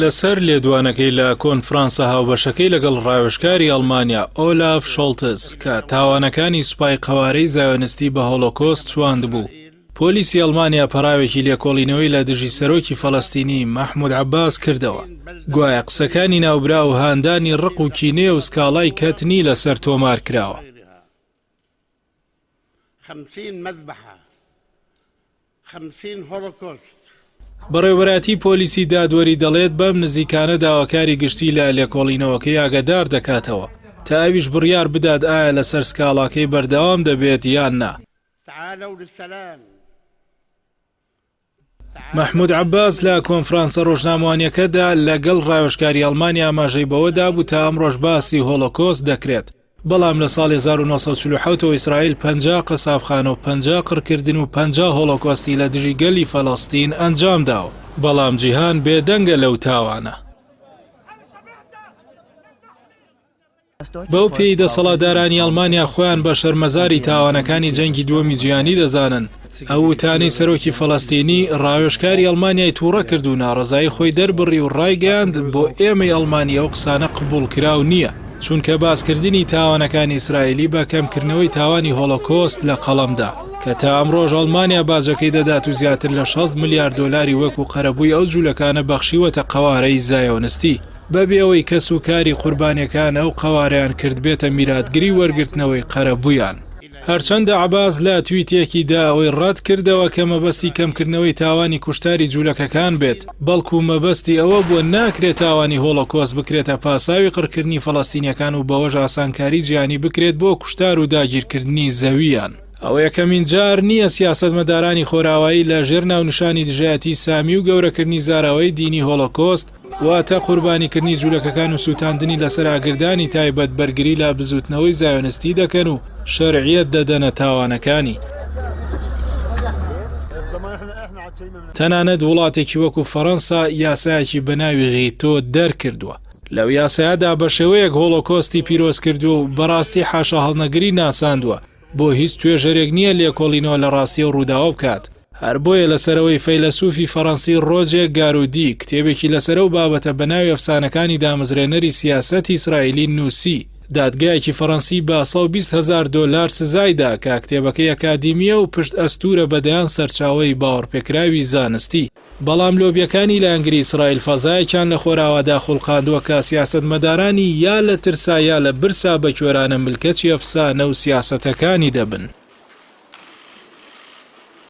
لەسەر لێدوانەکەی لە کۆنفرانسە هاوبەشەکەی لەگەڵ ڕاوێژکاری ئەڵمانیا ئۆلاف شۆڵتز کە تاوانەکانی سوپای قەوارەی زایۆنستی بە هۆلۆکۆست چواندبوو، پۆلیسی ئەڵمانیا پەڕاوێکی لێکۆڵینەوەی لە دژی سەرۆکی فەلەستینی مەحمود عەباس کردەوە، گوایە قسەکانی ناوبراو هاندانی ڕق و کینەیە و سکاڵای کەتنی لەسەر تۆمار کراوە. بەڕێوەبەرایەتی پۆلیسی دادوەری دەڵێت بەم نزیکانە داواکاری گشتی لە لێکۆڵینەوەکەی ئاگادار دەکاتەوە تا ئەویش بڕیار بدات ئایا لەسەر سکاڵاکەی بەردەوام دەبێت یان نا. مەحمود عەباس لە کۆنفرانسە ڕۆژنامەوانیەکەدا لەگەڵ ڕاوێژکاری ئەڵمانیا ئاماژەی بەوە دابوو تا ئەمڕۆش باسی هۆڵۆکۆست دەکرێت، بەڵام لە ساڵی 1947 ەوە ئیسرائیل 50 قەسابخانە و 50 قڕکردن و 50 هۆڵۆکۆستی لە دژی گەلی فەلەستین ئەنجامداوە، بەڵام جیهان بێدەنگە لەو تاوانە. بەو پێی دەسەڵاتدارانی ئەڵمانیا خۆیان بە شەرمەزاری تاوانەکانی جەنگی دووەمی جیهانی دەزانن، ئەو وتانەی سەرۆکی فەلەستینی ڕاوێژکاری ئەڵمانیای تووڕە کرد و ناڕەزایی خۆی دەربڕی و ڕایگەیاند بۆ ئێمەی ئەڵمانی ئەو قسانە قبوڵکراو نییە، چونکە باسکردنی تاوانەکانی ئیسرائیلی بە کەمکردنەوەی تاوانی هۆڵۆکۆست لە قەڵەمدا، کە تا ئەمڕۆش ئەڵمانیا باجەکەی دەدات و زیاتر لە 60 ملیار دۆلاری وەکو قەرەبووی ئەو جوولەکانە بەخشیوەتە قەوارەی زایۆنستی. بەبێ ئەوەی کەس و کاری قوربانیەکان ئەو قەوارەیان کردبێتە میراتگری وەرگرتنەوەی قەرەبوویان. هەرچەندە عەباس لە تویتێکی دا ئەوەی ڕەت کردەوە کە مەبەستی کەمکردنەوەی تاوانی کوشتاری جولەکەکان بێت، بەڵکو مەبەستی ئەوە بووە ناکرێت تاوانی هۆڵۆکۆست بکرێتە پاساوی قڕکردنی فەڵەستینیەکان و بەوەش ئاسانکاری جیهانی بکرێت بۆ کوشتار و داگیرکردنی زەوییان. ئەوە یەکەمین جار نییە سیاسەتمەدارانی خۆراوایی لە ژێر ناونیشانی دژایەتی سامی و گەورەکردنی زاراوەی دینی هۆڵۆکۆست، واتە قوربانیکردنی جولەکەکان و سووتاندنی لەسەر ئاگردانی تایبەت بەرگری لە بزووتنەوەی زایۆنستی دەکەن و شەرعیەت دەدەنە تاوانەکانی. تەنانەت وڵاتێکی وەکو فەڕەنسا یاسایەکی بە ناوی غیتۆ دەرکردووە. لەو یاسایەدا بە شێوەیەک هۆڵۆکۆستی پیرۆز کردووە و بەڕاستی حاشاهەڵنەگری ناساندووە، بۆ هیچ توێژەرێک نییە لێکۆڵینەوە لە ڕاستی ئەو ڕووداوە بکات. هەر بۆیە لەسەر ئەوەی فەیلەسوفی فەڕەنسی ڕۆجێ گارودی کتێبێکی لەسەر ئەو بابەتە بە ناوی ئەفسانەکانی دامەزرێنەری سیاسەتی ئیسرائیلی نووسی، دادگایەکی فەڕەنسی بە 120 هەزار دۆلار سزای دا کە کتێبەکەی ئەکادیمییە و پشت ئەستوورە بە دەیان سەرچاوەی باوەڕپێکراوی زانستی. بەڵام لۆبیەکانی لایەنگری ئیسرائیل فەزایەکیان لە خۆراوادا خوڵقاندووە کە سیاسەتمەدارانی یا لە ترسا یا لە برسا بە کوێرانە ملکەچی ئەفسانە و سیاسەتەکانی دەبن.